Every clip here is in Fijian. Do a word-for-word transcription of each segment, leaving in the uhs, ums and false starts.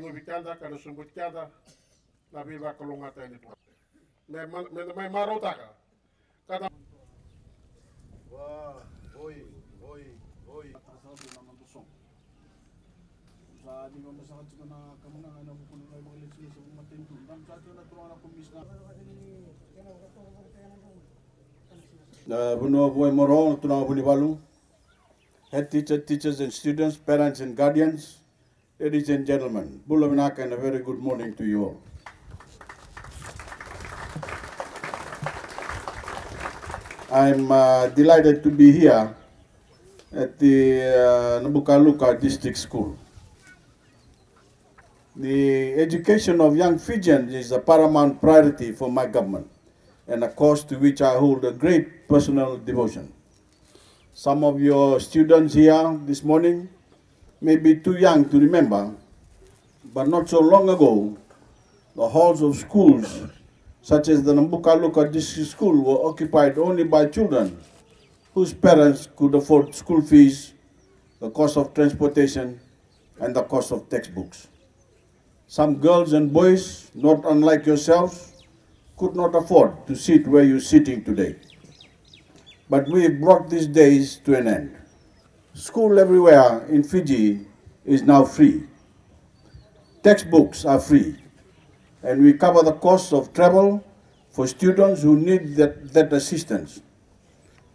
Novi keda ka na sobuti keda na veivakalougatataki ni Turaga. Me, me, me mai marautaka. Kada. Wa, oi, oi, oi. Sa ni ma masaka tiko na kamunaga na vukuna na ivakalesi sa matanitu. Dam sa tiko na turaga na komisina. Na vanua vua i Moro, na turaga Vunivalu. Head teacher, teachers and students, parents and guardians, ladies and gentlemen, bula vinaka and a very good morning to you all. I'm uh, delighted to be here at the uh, Nabukaluka District School. The education of young Fijians is a paramount priority for my government and a cause to which I hold a great personal devotion. Some of your students here this morning may be too young to remember, but not so long ago, the halls of schools, such as the Nabukaluka District School, were occupied only by children whose parents could afford school fees, the cost of transportation, and the cost of textbooks. Some girls and boys, not unlike yourselves, could not afford to sit where you're sitting today. But we've brought these days to an end. School everywhere in Fiji is now free. Textbooks are free, and we cover the cost of travel for students who need that, that assistance.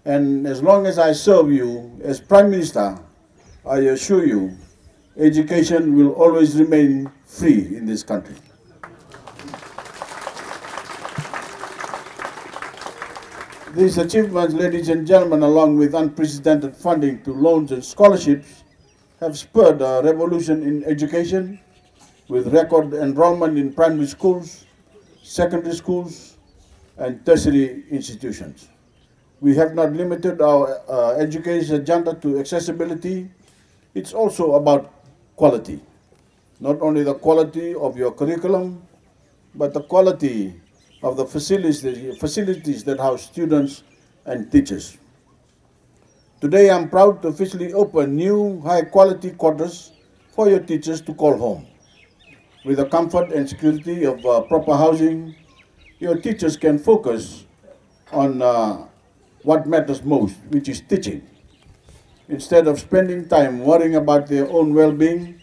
And as long as I serve you as Prime Minister, I assure you, education will always remain free in this country. These achievements, ladies and gentlemen, along with unprecedented funding to loans and scholarships, have spurred a revolution in education, with record enrollment in primary schools, secondary schools, and tertiary institutions. We have not limited our uh, education agenda to accessibility. It's also about quality. Not only the quality of your curriculum, but the quality of the facilities, the facilities that house students and teachers. Today, I'm proud to officially open new high-quality quarters for your teachers to call home. With the comfort and security of uh, proper housing, your teachers can focus on uh, what matters most, which is teaching. Instead of spending time worrying about their own well-being,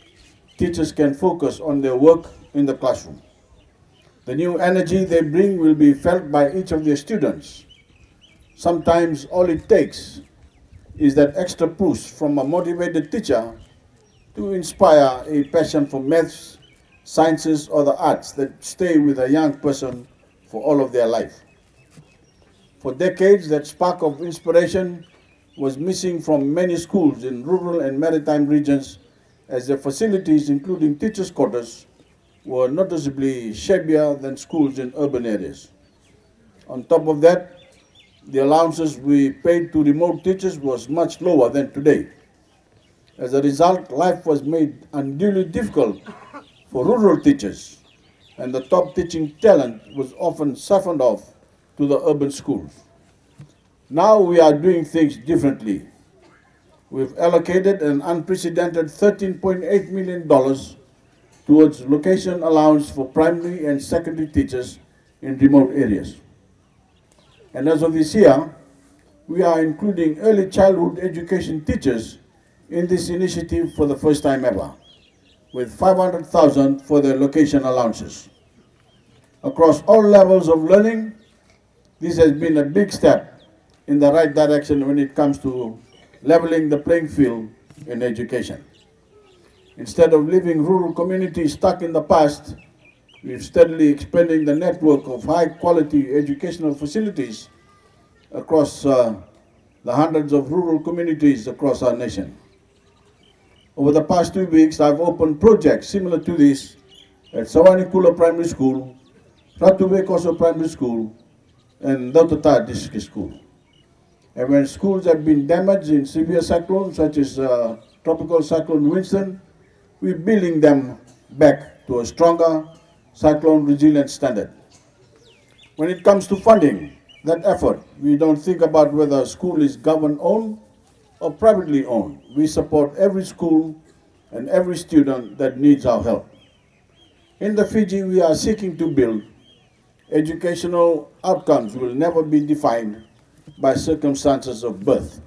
teachers can focus on their work in the classroom. The new energy they bring will be felt by each of their students. Sometimes all it takes is that extra push from a motivated teacher to inspire a passion for maths, sciences, or the arts that stay with a young person for all of their life. For decades, that spark of inspiration was missing from many schools in rural and maritime regions, as their facilities, including teachers' quarters, were noticeably shabbier than schools in urban areas. On top of that, the allowances we paid to remote teachers was much lower than today. As a result, life was made unduly difficult for rural teachers, and the top teaching talent was often siphoned off to the urban schools. Now we are doing things differently. We've allocated an unprecedented thirteen point eight million dollars towards location allowance for primary and secondary teachers in remote areas. And as of this year, we are including early childhood education teachers in this initiative for the first time ever, with five hundred thousand for their location allowances. Across all levels of learning, this has been a big step in the right direction when it comes to leveling the playing field in education. Instead of leaving rural communities stuck in the past, we're steadily expanding the network of high-quality educational facilities across uh, the hundreds of rural communities across our nation. Over the past two weeks, I've opened projects similar to this at Sawanikula Primary School, Ratu Veikoso Primary School, and Dautata District School. And when schools have been damaged in severe cyclones, such as uh, Tropical Cyclone Winston, we're building them back to a stronger cyclone resilience standard. When it comes to funding that effort, we don't think about whether a school is government owned or privately owned. We support every school and every student that needs our help. In the Fiji we are seeking to build, educational outcomes will never be defined by circumstances of birth.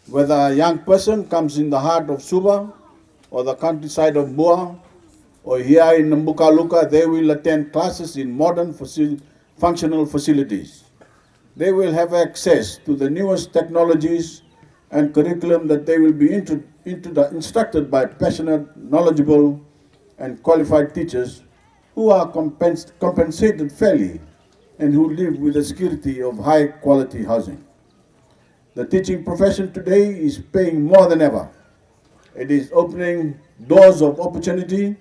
Whether a young person comes in the heart of Suva or the countryside of Bua or here in Nabukaluka, they will attend classes in modern facil-, functional facilities. They will have access to the newest technologies and curriculum that they will be intro-, intro-, instructed by passionate, knowledgeable, and qualified teachers who are compens-, compensated fairly and who live with the security of high quality housing. The teaching profession today is paying more than ever. It is opening doors of opportunity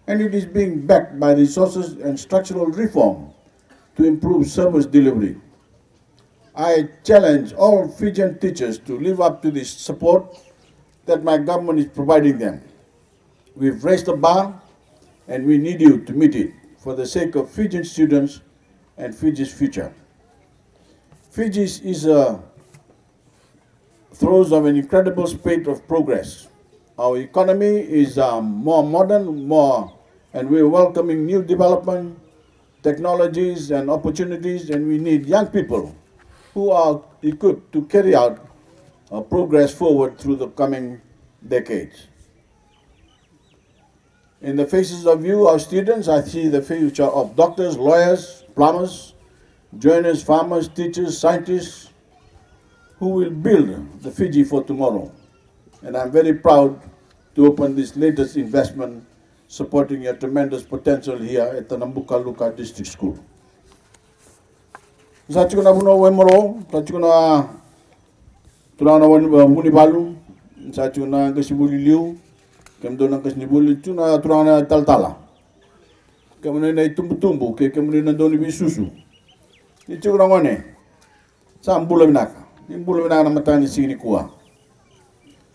and it is being backed by resources and structural reform to improve service delivery. I challenge all Fijian teachers to live up to this support that my government is providing them. We've raised the bar and we need you to meet it for the sake of Fijian students and Fiji's future. Fiji is a throes of an incredible spate of progress. Our economy is, um, more modern, more, and we're welcoming new development, technologies, and opportunities, and we need young people who are equipped to carry out, uh, progress forward through the coming decades. In the faces of you, our students, I see the future of doctors, lawyers, plumbers, joiners, farmers, teachers, scientists, who will build the Fiji for tomorrow. And I'm very proud to open this latest investment supporting your tremendous potential here at the Nabukaluka District School. Sa tiko na vanua Waimaro, sa tiko na turaga na Vunivalu, sa tiko na qasenivuli liu, kemudou na qasenivuli, tiko na turaga na talatala, kemuni na itubutubu kei kemuni na dauniveisusu. Ni tiko na gone, sa bula vinaka. Ni bula vinaka na mataka ni siga nikua.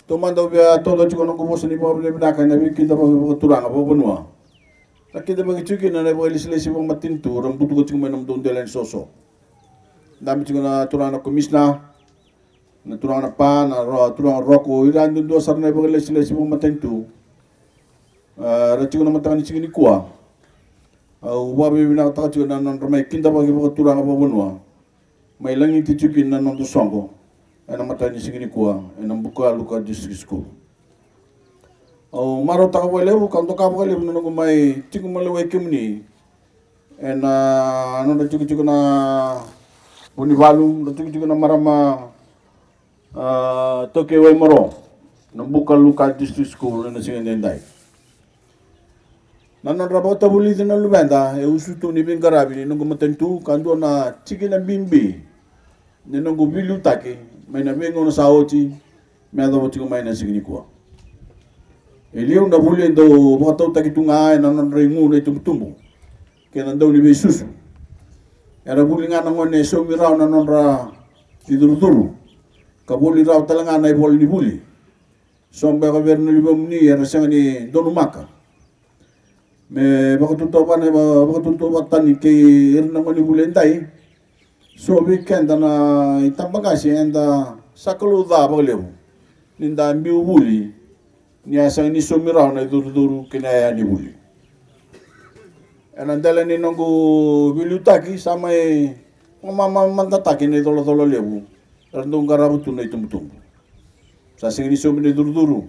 Taumada au via tauca tiko na noqu vosa ni vakavinavinaka ena veikidavaki vakaturaga vakavanua. Ra kidavaki tiko kina na ivakalesilesi vakamatanitu ra butuka tiko mai na nomudou dela ni soso. Dabe tiko na turaga na komisina, na turaga na pa, na ro-, turaga roko, ira duadua sara na ivakalesilesi vakamatanitu. A, ra tiko na mataka ni siga nikua. Au vakavinavinakataka tiko na nodra mai kidavaki vakaturaga vakavanua. Mai lagiti tiko kina na noda soqo ena mataka ni siga nikua ena Bukaluka District School. Au marautaka vakalevu ka doka vakalevu na noqu mai tiko mai lewai kemuni ena nodra tikotiko na Vunivalu, nodra tikotiko na marama, a, Toke Waimaro, na Bukaluka District School ena siga edaidai. Na nodra vakatavulici na luveda e usutu ni veiqaravi ni noqu matanitu ka dua na tikina bibi ni noqu veiliutaki mai na veigauna sa oti me yacova tiko mai na siga nikua. E liu na vuli e dau vakatautaki tu ga ena nodra igu na itubutubu kei na dauniveisusu. Era vuli ga na gone e saumi rawa na nodra icurucuru ka voli rawa tale ga na ivola ni vuli. So beka vei ira na luvemuni era sega ni donumaka me vakatautauvata, vakatautauvata tani kei ira na gonevuli edai. So vei keda na itabaqase eda sa kalou ca vakalevu ni da biu vuli ni a sega ni saumi rawa na icurucuru kei na yaya ni vuli. Ena dela ni noqu veiliutaki sa mai vakamamadataki na icolacola levu era dau qarava tu na itubutubu. Sa sega ni saumi na icurucuru,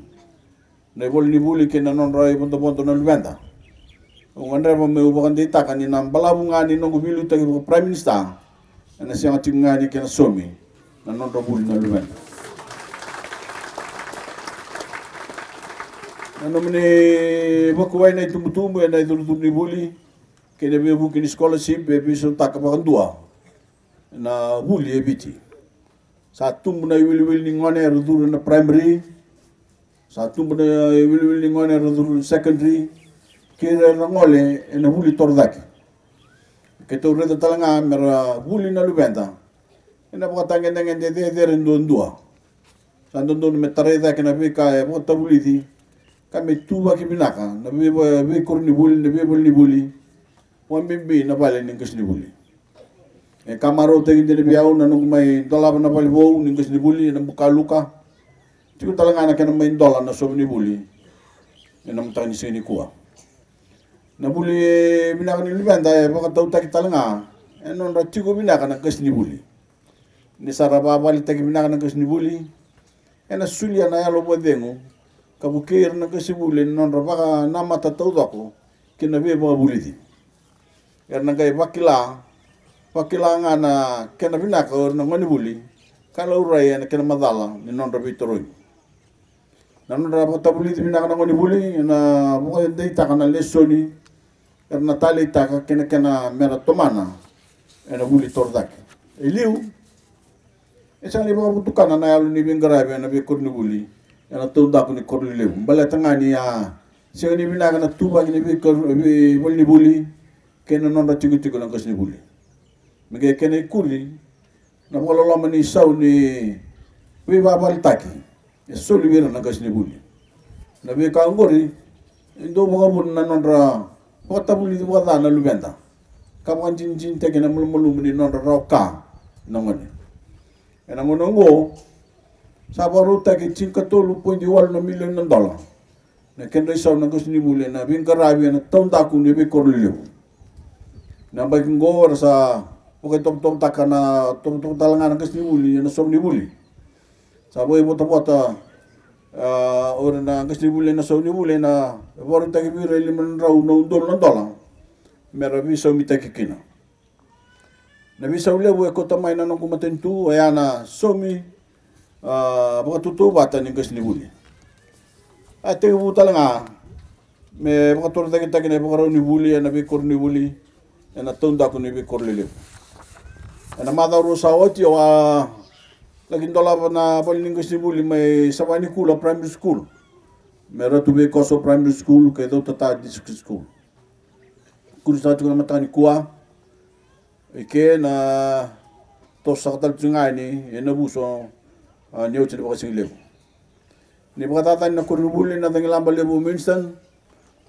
na ivola ni vuli kei na nodra ivodovodo na luveda. Au gadreva meu vakadeitaka ni na balavu ga ni noqu veiliutaki vaka Prime Minister ena sega tiko ga ni kena saumi na nodra vuli na luveda. Na nomuni vakuwai na itubutubu ena icurucuru ni vuli kei na veivuke ni scholarship e veisautaka vakadua na vuli e Viti. Sa tubu na iwiliwili ni gone era curu ena primary. Sa tubu na iwiliwili ni gone era curu ena secondary. Kei ira era gole ena vuli torocake. Keitou raica tale ga mera vuli na luveda ena vakatagedegede cecere duadua. Sa dodonu me tarai cake na veika e vakatavulici ka me tuvaki vinaka na vei, veikoronivuli, na veivalenivuli, vakabibi na vale ni qasenivuli. E ka marautaki dina vei au na noqu mai dolava na vale vou ni qasenivuli ena Bukaluka. Tiko tale ga na kena mai dola na sovo ni vuli ena mataka ni siga nikua. Na vuli vinaka ni luveda e vakatautaki tale ga e nodra tiko vinaka na qasenivuli. Ni sa ra vakavaletaki vinaka na qasenivuli, ena solia na yalo vakacegu ka vukei ira na qasenivuli ena nodra vakanamata taucoko ki na veivakavulici. Era na qai vakila, vakila ga na kena vinaka o ira na gonevuli ka laurai ena kena macala ni nodra veitarogi. Na nodra vakatavulici vinaka na gonevuli ena vakadeitaka na lesoni era na taleitaka kei na kena mera tomana ena vuli torocake. E liu, e sega ni vakavutukana na yalo ni veiqaravi ena veikoronivuli ena taudaku ni koro lelevu, baleta ga ni a sega ni vinaka na tuvaki ni veikoro, veivalenivuli kei na nodra tikotiko na qasenivuli. Me qai kena ikuri, na vakaloloma ni sau ni veivakavaletaki e soli vei ira na qasenivuli. Na veika oqori e dau vakavuna na nodra vakatavulici vakaca na luveda ka vakadinadinataki na malumalumu ni nodra rawa ka na gone. Ena gauna oqo sa vakarautaki tinikatolu poidi walu na milioni na dola na kedra isau na qasenivuli ena veiqaravi ena taudaku ni veikoro lelevu. Na yabaki oqo era sa vakaitovotovotaka na tovotovo tale ga na qasenivuli ena saunivuli. Sa vakaivotavota, a, o ira na qasenivuli ena saunivuli ena vakarautaki vei ira e lima na drau na udolu na dola mera veisaumitaki kina. Na veisau levu e kauta mai na noqu matanitu oya na saumi, a, vakatautauvata ni qasenivuli. A tekivu tale ga me vakatorocaketaki na ivakarau ni vuli ena veikoronivuli ena taudaku ni veikoro lelevu. Ena macawa rua sa oti au a laki dolava na vale ni qasenivuli mai Savanikula Primary School me Ratu Veikoso Primary School kei Cautata District School. Kuri saka tiko na mataka nikua. E ke na toso saka tale tiko ga yani e Navuso, a, ni oti na vakasigalevu. Ni vakacacani na koronivuli na cagilaba levu o Winston,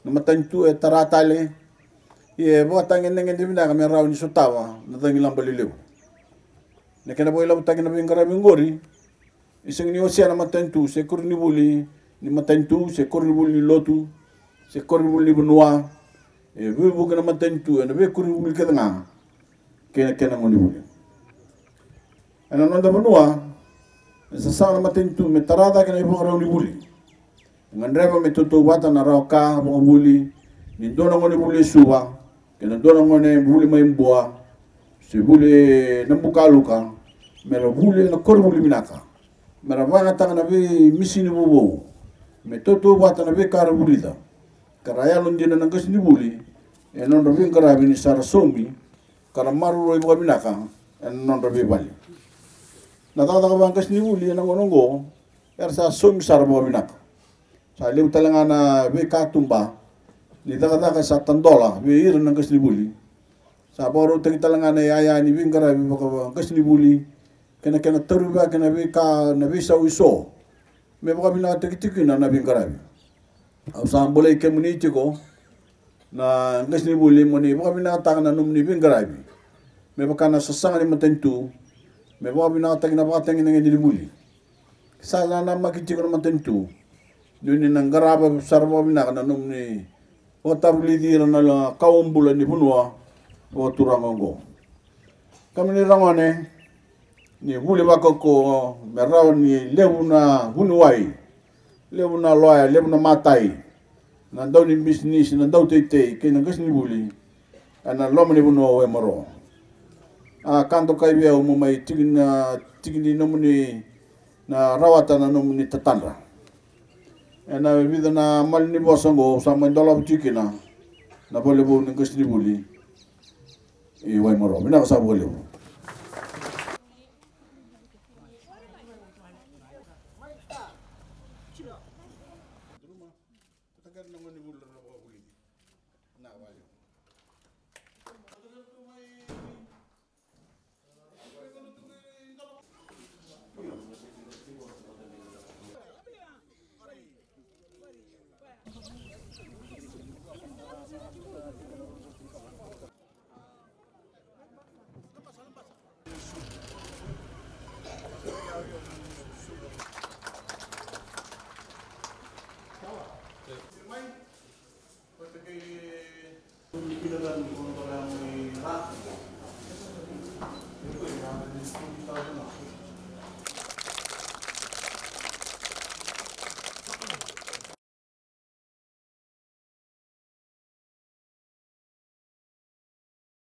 na matanitu e tara tale, ia e vakatagedegede vinaka me rawa ni sotava na cagilaba lelevu. Na kena vakailavotaki na veiqaravi oqori, e sega ni wasea na matanitu se koronivuli ni matanitu se koronivuli ni lotu se koronivuli ni vanua. E veivuke na matanitu ena veikoronivuli kece ga kei na kena gonevuli. Ena noda vanua e sasaga na matanitu me tara cake na ivakarau ni vuli. E gadreva me tautauvata na rawa ka vakavuli ni dua na gonevuli e Suva kei na dua na gonevuli mai Bua se vuli e Nabukaluka, mera vuli ena koronivuli vinaka, mera vakayagataka na veimisini vovou, me tautauvata na veika ra vulica, ka ra yalodina na qasenivuli ena nodra veiqaravi ni sa ra saumi ka ra maroroi vakavinaka ena nodra veivale. Na cakacaka vakaqasenivuli ena gauna oqo era sa saumi sara vakavinaka. Sa levu tale ga na veikatuba ni cakacaka sa tadola vei ira na qasenivuli. Sa vakarautaki tale ga na iyaya ni veiqaravi vakaqasenivuli kei na kena taurivaki na veika, na veisau eso me vakavinakataki tiko kina na veiqaravi. Au sa bolei kemuni tiko na qasenivuli mo ni vakavinakataka na nomuni veiqaravi me vaka na sasaga ni matanitu, me vakavinakataki na vakatagedegede ni vuli. Sa nanamaki tiko na matanitu ni oni na qarava sara vakavinaka na nomuni vakatavulici ira na kawa bula ni vanua vakaturaga oqo. Kemuni ragone, ni vuli vakaukaua me rawa ni levu na vuniwai, levu na loya, levu na matai, na dau ni bisinisi, na dau teitei kei na qasenivuli ena loma ni vanua o Waimaro. A ka dokai vei au mo mai tiki na, tiki ni nomuni na rawata na nomuni tatadra. Ena vica na malanivosa oqo au sa mai dolava tiko kina na valevou ni qasenivuli i Waimaro. Vinaka sa vakalevu. Ela ni kono bala mai ra.